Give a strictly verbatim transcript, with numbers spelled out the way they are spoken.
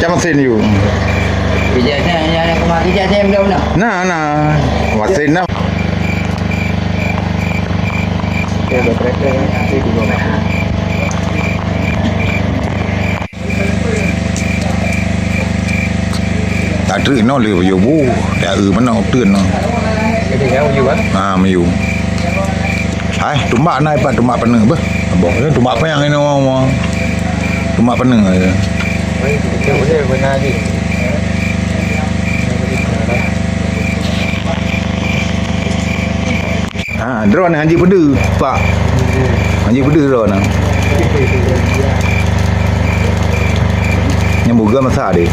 Mesin you. Kerja saya, yang ada kemah kerja saya belum dah. Nah, nah. Mesin dah. Tatreuk inoe lé yoh bu, ya eu meunoe teun nyoe. Jadi nyang uyu kan? Ha, meuyu. Hai, tumbak na ipat tumbak paneuk beuh. Abang, eh, tumbak panyang inoe. Tumbak paneuk. Ha, droeneuh hanjeuet peudeuh, Pak. Hanjeuet peudeuh droeneuh. Nyang buga masa deh.